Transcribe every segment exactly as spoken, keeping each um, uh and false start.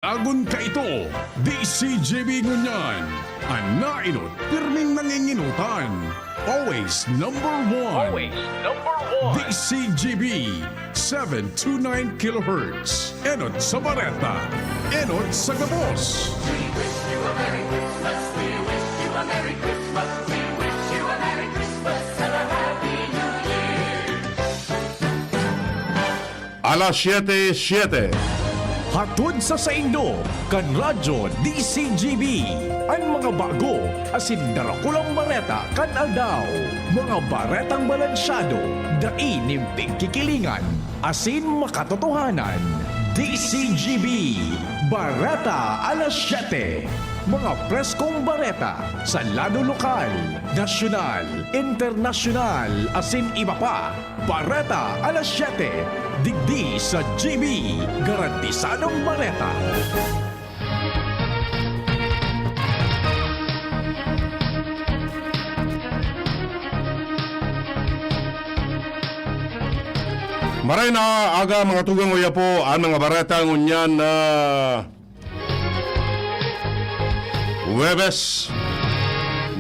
Agon kaito, D C G B ngunyan. An nainot, pirming nanginginotan. Always number one. Always number one. D C G B, seven two nine kilohertz. Enot sa bareta. Enot sa gabos. We wish you a Merry Christmas. We wish you a Merry Christmas. We wish you a Merry Christmas and a Happy New Year. Alas siyete, siyete. Hatod sa saindo, kan Radyo D C G B, an mga bago asin darakulang bareta kan aldaw. Mga baretang balansyado, dai nin pigkikilingan, asin makatotohanan. D C G B, Bareta alas siyete. Mga preskong bareta sa lado lokal, nasyonal, internasyonal, asin iba pa. Bareta alas siyete, digdi sa G B, garantisadong bareta. Maray na aga, mga tugang, oya po, an mga bareta ngunyan na Huwebes,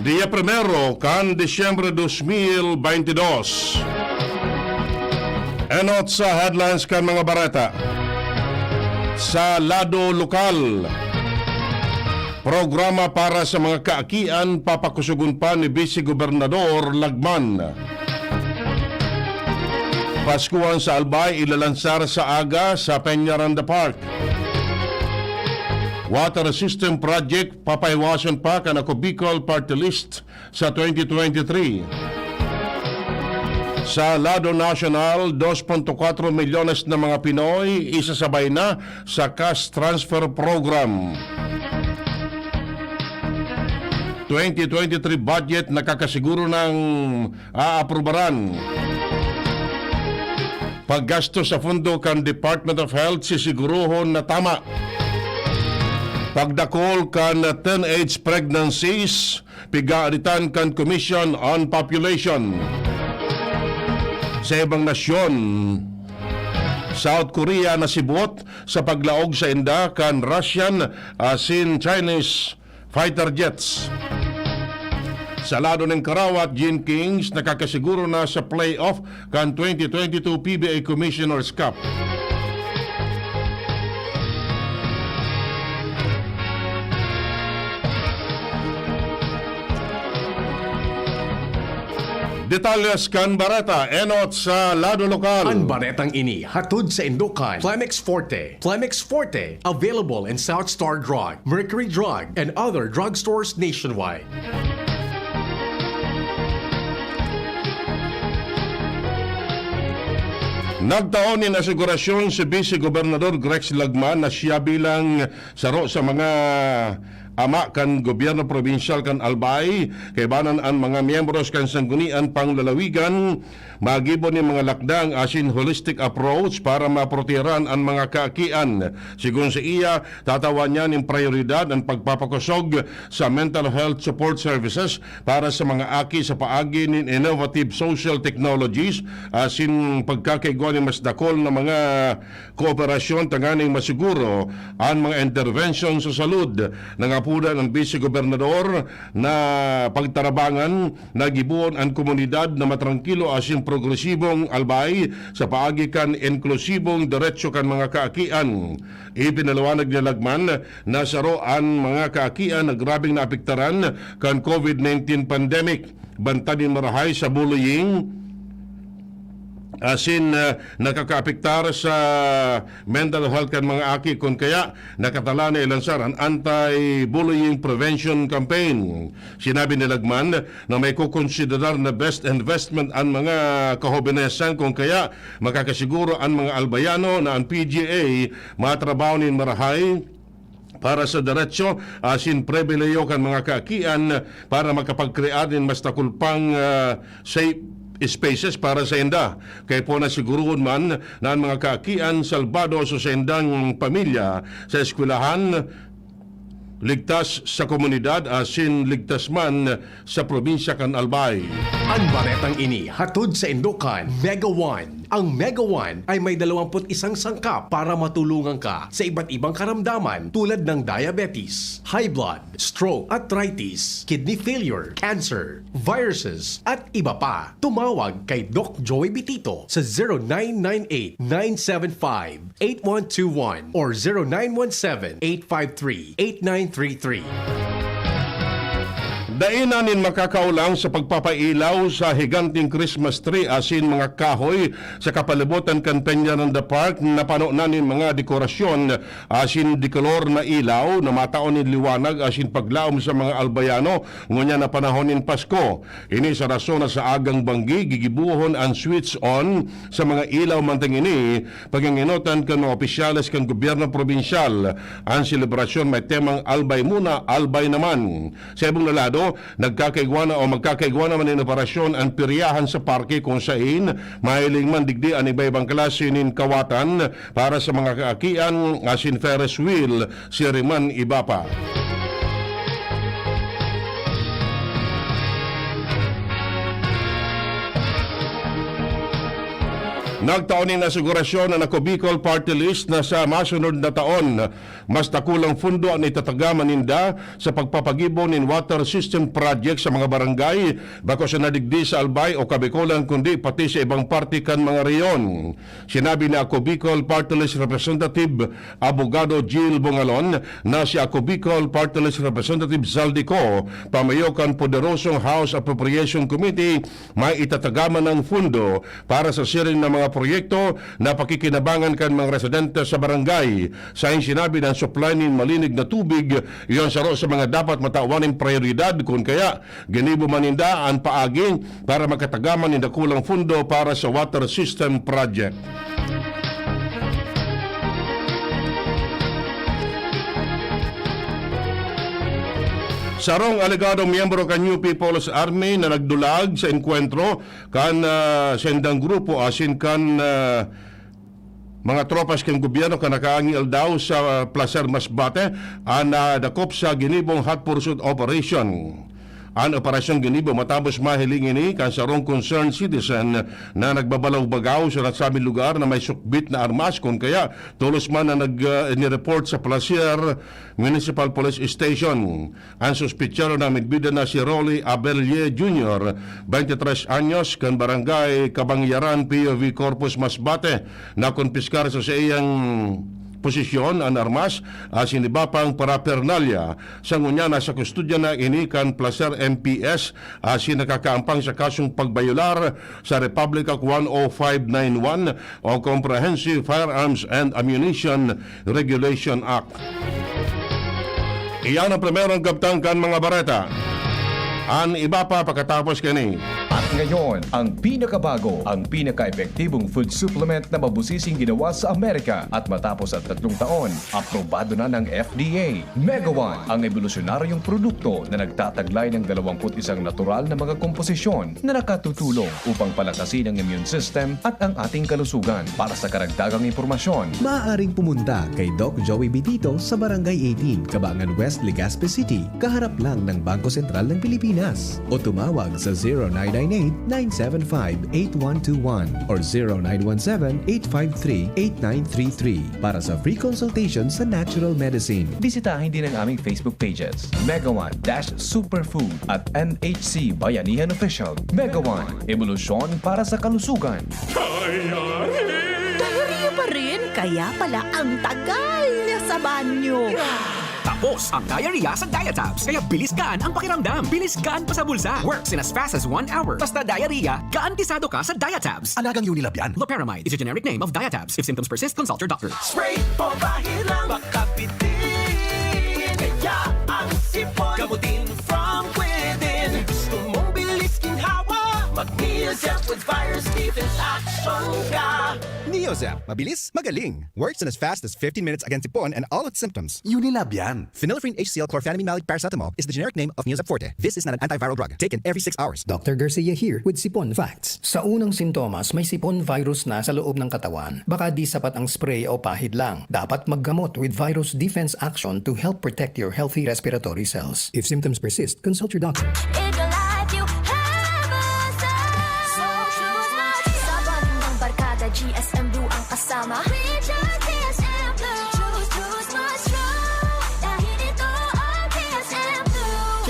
dia primero kan Disyembre dos mil baynte dos. Enot sa headlines kan mga bareta. Sa lado lokal, programa para sa mga kaakian papakusogon pa ni Vice Gobernador Lagman. Paskuhan sa Albay ilalansar sa aga sa Peñaranda Park. Water System Project, papaiwason pa kan Ako Bicol Party List sa twenty twenty-three. Sa lado nasyonal, dos punto kwatro milyones na mga Pinoy isasabay na sa cash transfer program. Twenty twenty-three budget nakakasiguro ng aaprubaran. Paggasto sa pondo kan Department of Health sisigurohon na tama. Pagdakul kan teenage pregnancies, pigaaditan kan Commission on Population. Sa ibang nasyon, South Korea nasibot sa paglaog sa inda kan Russian asin Chinese fighter jets. Sa lado nin karawat, Gene Kings nakakasiguro na sa playoff kan twenty twenty-two P B A Commissioner's Cup. Detalles kan bareta, enot sa lado lokal. An baretang ini hatod saindo kan Flamex Forte. Flamex Forte, available in South Star Drug, Mercury Drug, and other drugstores nationwide. Nagtao nin asigurasyon si Vice Gobernador Grex Lagman na siya bilang saro sa mga ama kan gobyerno probinsyal kan Albay, kaibanan an mga miyembros kan Sanggunian Panglalawigan, magibo nin mga lakdang asin holistic approach para maproteharan an mga kaakian. Sigon saiya, tatawan niya nin prayoridad an pagpapakosog sa mental health support services para sa mga aki sa paagi nin innovative social technologies asin pagkakaigwa nin mas dakul na mga kooperasyon tanganing masiguro an mga interbensyon sa salud. Nangapodan an Vice Gobernador na pagtarabangan na gibohon an komunidad na matrangkilo asin progresibong Albay sa paagi kan inklusibong deretso kan mga kaakian. Ipinaliwanag ni Lagman na saro an mga kaakian na grabeng naapektaran kan COVID nineteen pandemic. Bantad nin marahay sa bullying, asin, ah, nakakaapektar sa mental health kan mga aki, kun kaya nakatala na ilansar an anti-bullying prevention campaign. Sinabi ni Lagman na may kokonsiderar na best investment an mga kahobenesan, kun kaya makakasiguro an mga Albayano na an P G A matrabaho nin marahay para sa deretso asin pribilehiyo kan mga kaakian para makapagkrear nin mas dakul pang, ah, safe spaces para sainda. Kaya po nasiguruhon man na an mga kaakian salbado sa saindang pamilya, sa eskwelahan, ligtas sa komunidad asin ligtas man sa probinsya kan Albay. An baretang ini hatod saindo kan Mega One. Ang Mega One ay may dalawampu't isang sangkap para matulungan ka sa iba't ibang karamdaman tulad ng diabetes, high blood, stroke, arthritis, kidney failure, cancer, viruses, at iba pa. Tumawag kay Doc Joey Bitito sa zero nine nine eight, nine seven five, eight one two one or zero nine one seven, eight five three, eight nine three three. Dai na nin makakaolang sa pagpapailaw sa higanteng Christmas tree asin mga kahoy sa kapalibutan kan Peñaranda Park na pano na nin mga dekorasyon asin dekolor na ilaw na matao nin liwanag asin paglaom sa mga Albayano ngunyan na panahon nin Pasko. Ini sa rason na sa agang banggi gigibohon an switch on sa mga ilaw mantang ini paginginotan kan mga opisyales kan gobyerno probinsyal. An selebrasyon may temang Albay Muna, Albay Naman. Sa ibong na lado, nagkakaigwa na o magkakaigwa naman nin operasyon an peryahan sa parke, kun sain mahiling man digdi an iba-ibang klase nin kawatan para sa mga kaakian asin Ferris wheel, siring man iba pa. Nagtao nin asigurasyon an Ako Bicol Party List na sa masunod na taon, mas dakulang fundo an itatagama ninda sa pagpapagibo nin water system project sa mga barangay, bako sana digdi sa Albay o Kabicolan, kundi pati sa ibang parte kan mga rehiyon. Sinabi ni Ako Bicol Party List Representative Abogado Jill Bongalon na si Ako Bicol Party List Representative Zaldy Co, pamayo kan poderosong House Appropriation Committee, may itatagama ng fundo para sa siring na mga proyekto na pakikinabangan kan mga residente sa barangay. Sain sinabi na an supply nin malinig na tubig, iyon saro sa mga dapat matawan nin prayoridad, kun kaya ginibo man ninda an paagi para makatagama nin dakulang fundo para sa water system project. Sarong alegadong miyembro kan New People's Army na nagdulag sa engkwentro kan, ah, sendang grupo asin kan, ah, mga tropas kan gobyerno kan nakaanging aldaw sa Placer Masbate an nadakop sa ginibong hot pursuit operation. An operasyon ginibo matapos mahiling ini kan sarong concerned citizen na nagbabalaw-bagaw sa nasabing lugar na may sukbit na armas, kun kaya tolos man na nag, ah, inireport sa Placer Municipal Police Station. An suspetsado na midbida na si Rolly Abelye Junior, twenty tres anyos, kan Barangay Kabangyaran, P O V Corpus Masbate. Nakonpiskar sa saiyang posisyon an armas asin iba pang paraphernalia. Sa ngunyan, nasa kustodya na ini kan Placer M P S asin nakakaampang sa kasong pagbayolar sa Republic Act one oh five nine one o Comprehensive Firearms and Ammunition Regulation Act. Iyan ang primerong kabtang kan mga bareta. An iba pa pakatapos kani. At ngayon, ang pinakabago, ang pinaka-epektibong food supplement na mabusising ginawa sa Amerika. At matapos ang tatlong taon, aprobado na ng F D A. Mega One, ang ebolusyonaryong produkto na nagtataglay ng dalawampu't isang natural na mga komposisyon na nakatutulong upang palakasin ang immune system at ang ating kalusugan. Para sa karagdagang impormasyon, maaaring pumunta kay Doc Joey Bitito sa Barangay eighteen, Kabangan West, Legazpi City, kaharap lang ng Bangko Sentral ng Pilipinas, o tumawag sa zero nine nine eight, nine seven five, eight one two one or zero nine one seven, eight five three, eight nine three three para sa free consultation sa natural medicine. Bisitahin din ang aming Facebook pages, Mega One dash Superfood at M H C Bayanihan Official. Mega One, ebolusyon para sa kalusugan. Diarrhea pa rin? Kaya pala ang tagal niya sa banyo. Tapos ang diarrhea sa Diatabs. Kaya bilis gaan ang pakiramdam. Bilis gaan pa sa bulsa. Works in as fast as one hour. Basta diarrhea, garantisado ka sa Diatabs. Alagang Unilab yan. Loperamide is a generic name of Diatabs. If symptoms persist, consult your doctor. Spray o bahid lang, makapitin. Kaya ang sipon, gamutin from within. Gusto mong bilis ginhawa? Mag-Neozep with virus defense action ka. Neozep, mabilis, magaling. Works in as fast as fifteen minutes against sipon and all its symptoms. Unilab yan. Phenylephrine H C L chlorphenamine maleate paracetamol is the generic name of Neozep Forte. This is not an antiviral drug. Taken every six hours. Doctor Garcia here with Sipon Facts. Sa unang sintomas, may sipon virus na sa loob ng katawan. Baka di sapat ang spray o pahid lang. Dapat maggamot with virus defense action to help protect your healthy respiratory cells. If symptoms persist, consult your doctor. In your life, you have a son. Sabon ng barkada,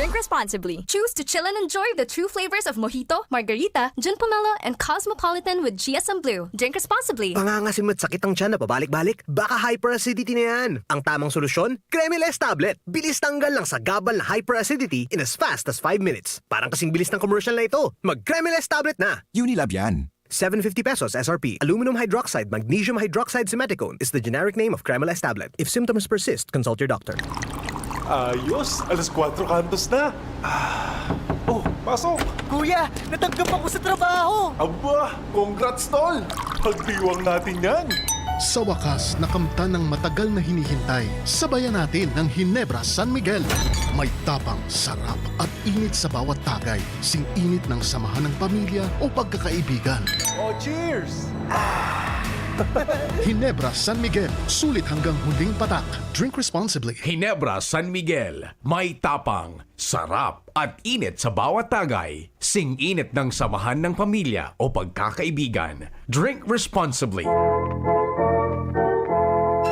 Drink responsibly. Choose to chill and enjoy the true flavors of Mojito, Margarita, Gin Pomelo, and Cosmopolitan with G S M Blue. Drink responsibly. Pangangasim at sakit ang tiyan na pabalik-balik? Baka hyperacidity na yan. Ang tamang solusyon? Cremeles tablet. Bilis tanggal ng sagabal na hyperacidity in as fast as five minutes. Parang kasing bilis ng commercial na ito. Mag Cremeles tablet na! Unilab yan. Seven fifty pesos S R P. Aluminum hydroxide, magnesium hydroxide, simethicone is the generic name of Cremeles tablet. If symptoms persist, consult your doctor. Ayos, alas kwatro kantos na. Ah, oh, pasok! Kuya, natanggap ako sa trabaho! Aba, congrats, tol! Pagdiwang natin yan! Sa wakas, nakamtan ng matagal na hinihintay. Sabayan natin ng Ginebra San Miguel. May tapang, sarap, at init sa bawat tagay. Sing-init ng samahan ng pamilya o pagkakaibigan. Oh, cheers! Ginebra San Miguel. Sulit hanggang huling patak. Drink responsibly. Ginebra San Miguel. May tapang, sarap, at init sa bawat tagay. Sing-init ng samahan ng pamilya o pagkakaibigan. Drink responsibly.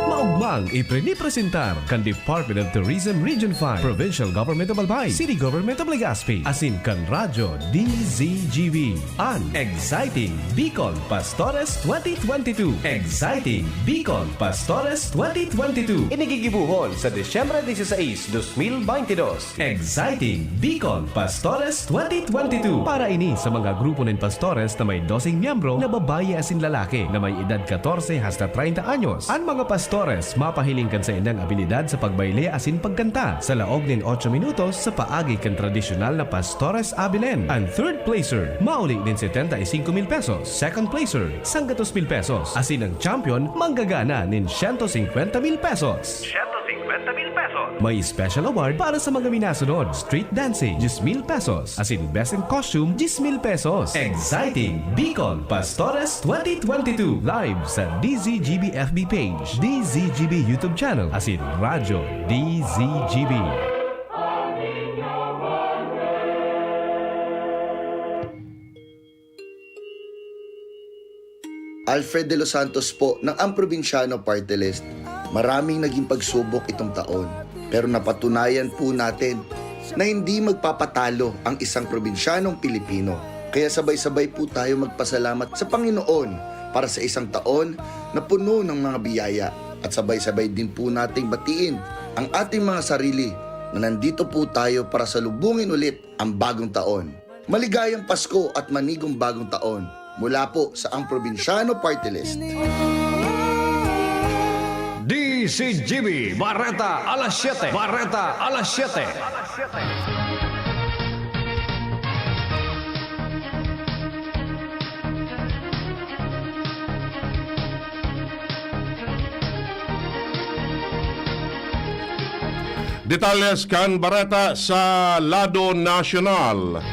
Maugmang iprinipresentar kan Department of Tourism Region five, Provincial Government of Albay, City Government of Legazpi, asin kan Radyo D Z G B, an Exciting Bicol Pastores twenty twenty-two. Exciting Bicol Pastores twenty twenty-two. Ini gigibohon sa Disyembre dieciséis, dos mil veinte dos. Exciting Bicol Pastores twenty twenty-two. Para ini sa mga grupo nin pastores na may doseng miyembro na babayi asin lalaki na may edad katorse hasta treinta anyos. An mga pastores mapahiling kan saindang abilidad sa pagbayle asin pagkanta sa laog nin otso minutos sa paagi kan tradisyonal na Pastores Abilene. An third placer mauli nin setenta y cinco mil pesos, second placer, sanggatos mil pesos, asin an champion manggagana nin siyento singkwenta mil pesos. Siyento singkwenta mil pesos. May special award para sa mga minasunod: street dancing, diyes mil pesos, asin best in costume, diyes mil pesos. Exciting Bicol Pastores twenty twenty-two, live sa D Z G B F B page, D Z G B YouTube channel, asin Radyo D Z G B. Alfred De Los Santos po ng Ang Probinsyano Party List. Maraming naging pagsubok itong taon, pero napatunayan po natin na hindi magpapatalo ang isang probinsyanong Pilipino. Kaya sabay-sabay po tayo magpasalamat sa Panginoon para sa isang taon na puno ng mga biyaya. At sabay-sabay din po nating batiin ang ating mga sarili na nandito po tayo para salubungin ulit ang bagong taon. Maligayang Pasko at manigong bagong taon mula po sa Ang Probinsyano Party List. D Z G B, Bareta alas siyete. Bareta alas siyete. Detalles kan bareta sa lado nasyonal.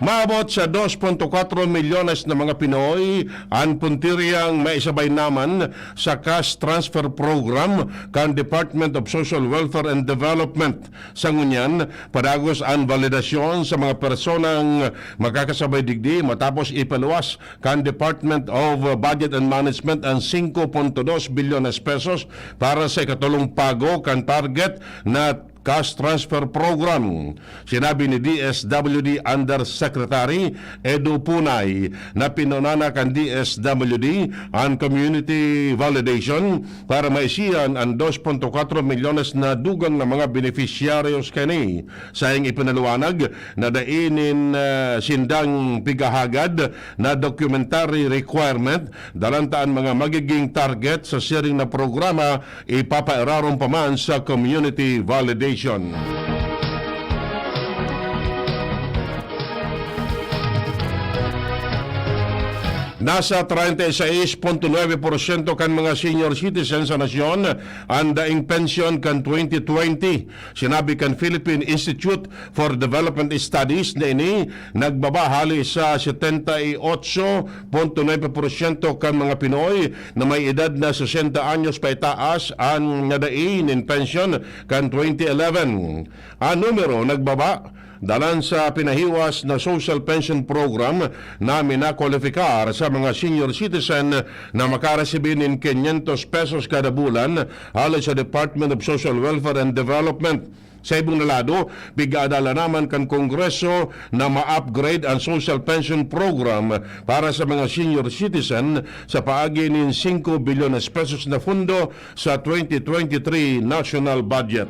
Maabot sa dos punto kwatro milyones na mga Pinoy an puntiryang maisabay naman sa cash transfer program kan Department of Social Welfare and Development. Sa ngunyan, padagos an validasyon sa mga personang makakasabay digdi matapos ipaluwas kan Department of Budget and Management an singko punto dos bilyones pesos para sa ikatolong pago kan target na cash transfer program. Sinabi ni D S W D Undersecretary Edu Punay na pinuna na kan D S W D an community validation para maisiyan an dos punto kwatro milyones na dugang na mga benepisyaryos kani. Saing ipinaliwanag na dai nin, ah, sindang pigahagad na documentary requirement, dalan ta an mga magiging target sa siring na programa ipapairarom pa man sa community validation. Nasa treinta y seis punto nueve porsyento kan mga senior citizens sa nasyon an daing pensyon kan twenty twenty. Sinabi kan Philippine Institute for Development Studies na ini nagbaba hali sa setenta y ocho punto nuebe porsyento kan mga Pinoy na may edad na sesenta anyos paitaas an nadai nin pensyon kan twenty eleven. An numero nagbaba Dalan sa pinahiwas na social pension program na minakwalipikar sa mga senior citizen na makaresibi nin quinientos pesos kada bulan hale sa Department of Social Welfare and Development. Sa ibong na lado, pig-aadalan naman kan Kongreso na ma-upgrade an social pension program para sa mga senior citizen sa paagi nin singko bilyones pesos na fundo sa twenty twenty-three national budget.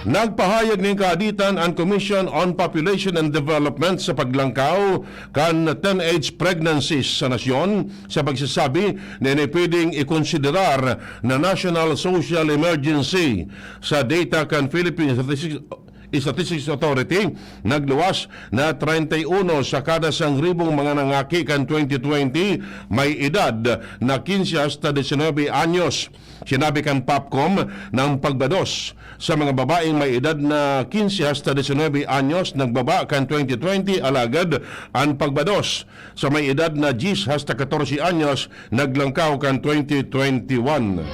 Nagpahayag nin kaaditan an Commission on Population and Development sa paglangkaw kan teenage pregnancies sa nasyon, sa pagsasabi na ini pwedeng ikonsiderar na national social emergency. Sa data kan Philippine Statistics, Statistics Authority, nagluwas na treinta y uno sa kada sangribong mga nangaki kan twenty twenty may edad na quince hasta diecinuebe anyos. Sinabi kan POPCOM na ang pagbados sa mga babaeng may edad na quince hasta diecinuebe anyos nagbaba kan twenty twenty, alagad an pagbados sa may edad na diyes hasta katorse anyos naglangkaw kan twenty twenty-one.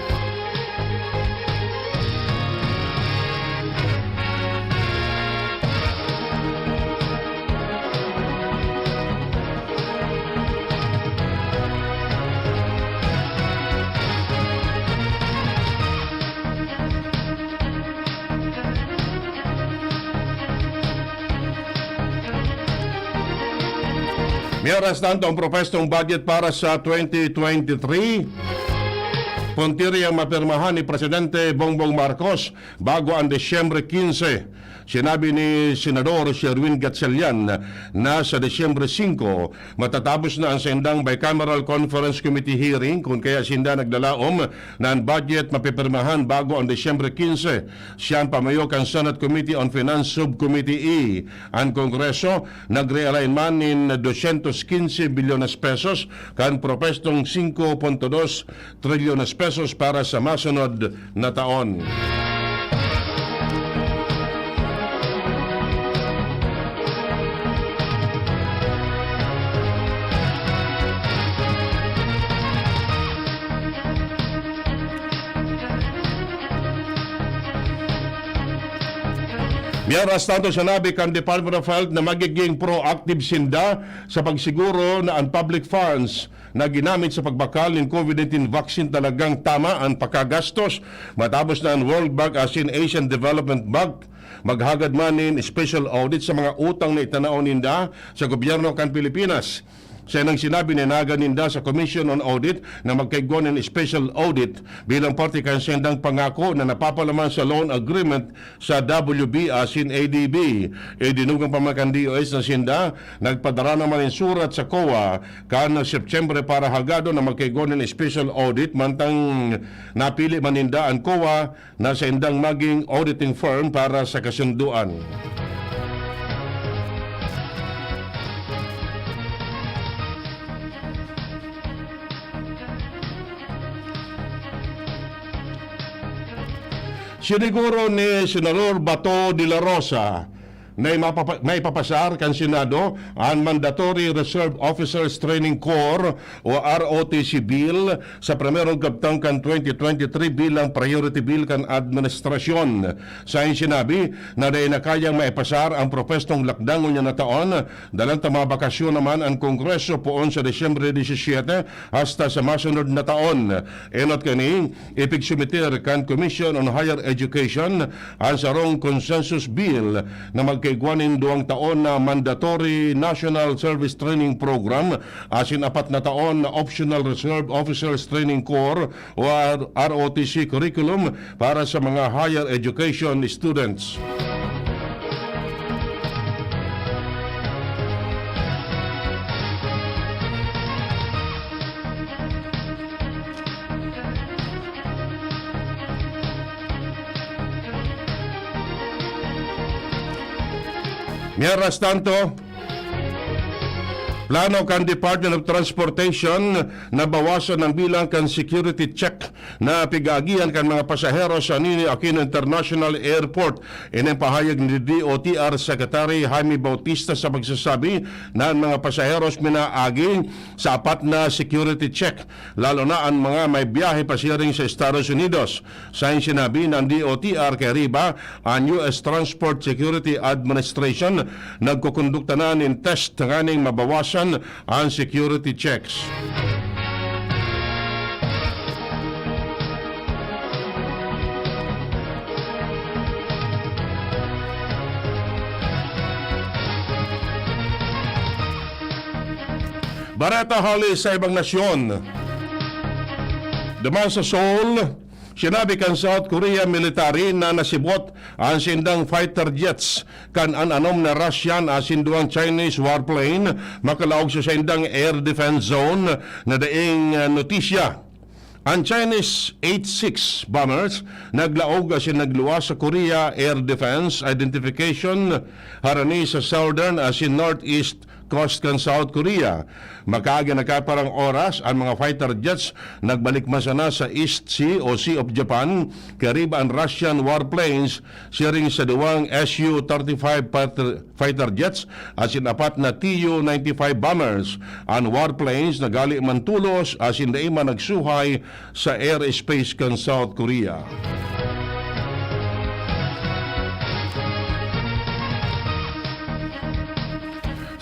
Mientras tanto, ang propestong budget para sa twenty twenty-three, puntirya mapirmahan ni Presidente Bongbong Marcos bago ang Disyembre quince. Sinabi ni Senador Sherwin Gatchalian na sa Disyembre singko, matatapos na ang saindang Bicameral Conference Committee hearing, kun kaya sinda naglalaom na ang budget mapipirmahan bago ang Disyembre quince. Siya an pamayo kan Senate Committee on Finance Subcommittee E. An Kongreso nag-realign man nin dosyentos quince bilyones pesos kan propestong singko punto dos trilyones pesos para sa masunod na taon. Mientras tanto, sinabi kan Department of Health na magiging proactive sinda sa pagsiguro na ang public funds na ginamit sa pagbakal nin covid nineteen vaccine talagang tama an pagkagastos. Matapos na an World Bank asin Asian Development Bank maghagad man nin special audit sa mga utang na itinao ninda sa gobyerno kan Pilipinas. Sa inang sinabi, nanagan ninda sa Commission on Audit na magkaigwa nin special audit bilang parte kan saindang pangako na napapalaman sa loan agreement sa W B asin A D B. Idinugang pa man kan D O H na sinda nagpadara naman nin surat sa COA kan Setyembre para hagadon na magkaigwa nin special audit, mantang napili man ninda an COA na saindang maging auditing firm para sa kasundoan. Siniguro ni Senador Bato de la Rosa na imapapa-, maipapasar kan Senado an Mandatory Reserve Officers Training Corps o R O T C Bill sa primerong kabtang kan twenty twenty-three bilang priority bill kan administrasyon. Sa sinabi na dai na kayang maipasar ang propestong lakdang ngunyan na taon, dalan ta mabakasyon naman an Kongreso poon sa Disyembre disisiete hasta sa masunod na taon. Enot kani, ipigsumiter kan Commission on Higher Education an sarong consensus bill na magkaigwa nin duwang taon na mandatory National Service Training Program asin apat na taon na Optional Reserve Officers Training Corps o R O T C curriculum para sa mga higher education students. Mientras tanto, Plano kan Department of Transportation na bawasan ang bilang kan security check na pig-aagihan kan mga pasahero sa Ninoy Aquino International Airport. Ini ang pahayag ni D O T R Secretary Jaime Bautista sa pagsasabi na ang mga pasaheros minaagi sa apat na security check, lalo na ang mga may biyahe pasiring sa Estados Unidos. Sa sinabi ng D O T R kay riba, ang U S Transport Security Administration nagkukondukta na nin test nganing mabawasan ang security checks. Bareta hali sa ibang nasyon. Duman sa Seoul, sinabi kan South Korea military na nasibot ang sindang fighter jets kan an-anom na Russian asin duwang Chinese warplane makalaog sa saindang air defense zone na daing, ah, notisya. An Chinese eight six bombers naglaog asin nagluwas sa Korea Air Defense Identification harani sa southern asin northeast coast kan South Korea. Makaagi na kaparang oras, an mga fighter jets nagbalik man sana sa East Sea o Sea of Japan, kariba an Russian warplanes siring sa duwang S U thirty-five fighter, fighter jets asin apat na T U ninety-five bombers. An warplanes nagali man tulos asin dai man nagsuhay sa airspace kan South Korea.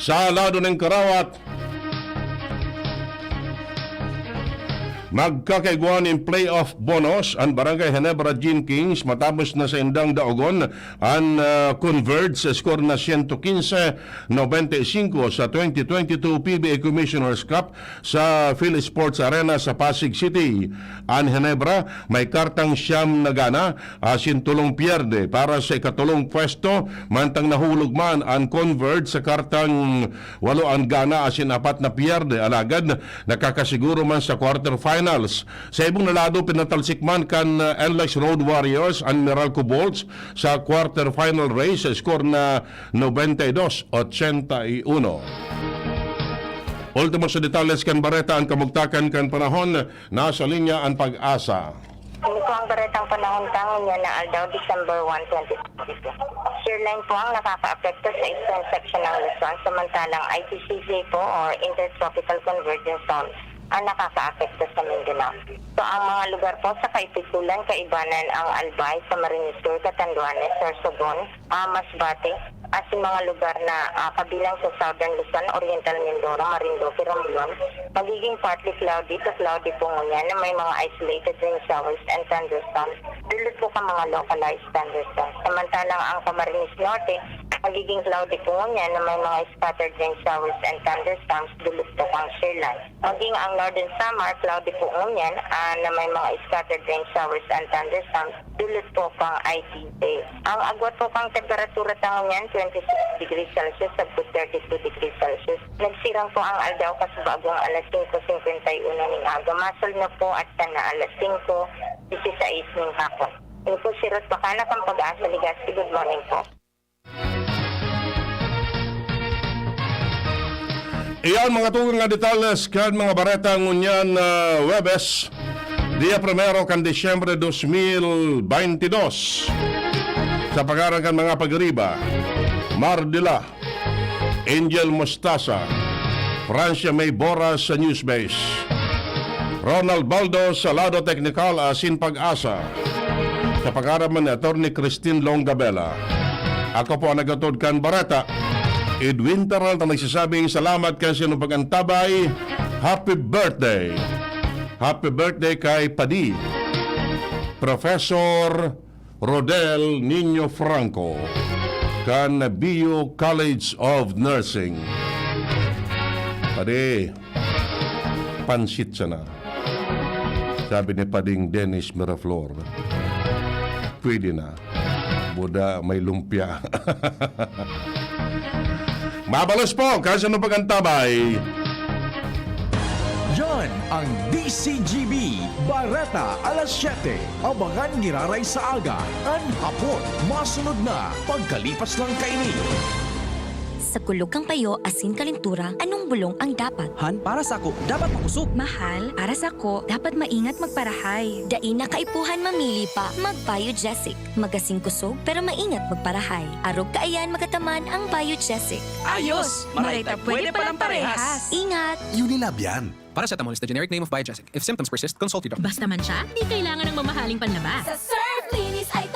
Sa lado nin karawat, magkakaigwa nin playoff bonus an Barangay Ginebra Gin Kings matapos na saindang daogon an, ah, Converge sa score na siyento kinse nobenta y singko sa twenty twenty-two P B A Commissioner's Cup sa Phil Sports Arena sa Pasig City. An Ginebra may kartang siyam na gana asin tolong pierde para sa ikatolong pwesto, mantang nahulog man an Converge sa kartang walo an gana asin apat na pierde, alagad nakakasiguro man sa quarterfinals. Sa ibong na lado, pinatalsik man kan, uh, N L E X Road Warriors an Meralco Bolts sa quarterfinal race sa score na nobenta y dos ochenta y uno. Ultimo sa detalles kan bareta, an kamugtakan kan panahon. Nasa linya an Pag-asa. Ini po ang baretang panahon ta ngunyan na aldaw, December one, twenty twenty-two. Shear line po ang nakakaapekto sa eastern section ng Luzon, samantalang I T C J po or Intertropical Convergence Zone ang nakakaapekto sa Mindanao. So, ang mga lugar po sa Kaiputulan, Kaibanan, ang Albay, Camarines Sur, Catanduanes, Sorsogon, ah, Masbate, asin mga lugar na, ah, kabilang sa Southern Luzon, Oriental Mindoro, Marinduque, Romblon, magiging partly cloudy to cloudy po ngunyan na may mga isolated rain showers and thunderstorms. Dulot po kan mga localized thunderstorms. Samantalang ang Camarines Norte, magiging cloudy po ngunyan na may mga scattered rain showers and thunderstorms, dulot po kan shear line. Maging ang Northern Samar, cloudy po ngunyan, ah, na may mga scattered rain showers and thunderstorms, dulot po kan I T J. Ang agwat po kan temperatura ta ngunyan, twenty-six degrees Celsius sagkod thirty-two degrees Celsius. Nagsirang po ang aldaw kasubagong alas singko singkwenta y uno ning aga. Masulnop po at sana alas singko disisais ning hapon. Ini po si Ruth Bacana kan Pag-asa Legazpi. Good morning po. Iyan mga tugang na detalles kan mga bareta ngunyan na Huwebes, dia primero kan Disyembre dos mil baynte dos. Sa pangaran kan mga pag-ariba, Mardila, Angel Mostasa, Francia May Boras sa Newsbase, Ronald Baldo sa lado teknikal asin Pag-asa, sa pangaran man ni Attorney Christine Longabela. Ako po ang naghatod kan bareta, Edwin Peralta, nagsasabing salamat kan sinupag antabay. Happy birthday! Happy birthday kay Padi, Professor Rodel Niño Franco, kan B U College of Nursing. Padi, pansit sana. Sabi ni Pading Dennis Miraflor, "Pwede na. Buda may lumpia." Mabalos po, kan sinupag antabay. Yan ang D C G B Bareta alas siyete. Abangan giraray sa aga, an hapon, masunod na pagkalipas lang kaini. Sa kulog kan payo asin kalentura, anong bulong ang dapat? Han, para sako, dapat makosog. Mahal, para sako, dapat maingat magparahay. Dai na kaipuhan mamili pa, mag-Biogesic. Magasin kusog, pero maingat magparahay. Arog kaiyan magataman ang Biogesic. Ayos! Maray ta pwede palang parehas! Ingat! Unilab yan. Paracetamol is the generic name of Biogesic. If symptoms persist, consult your doctor. Basta man siya, di kailangan ng mamahaling panlaba. Sa Surf Linis ay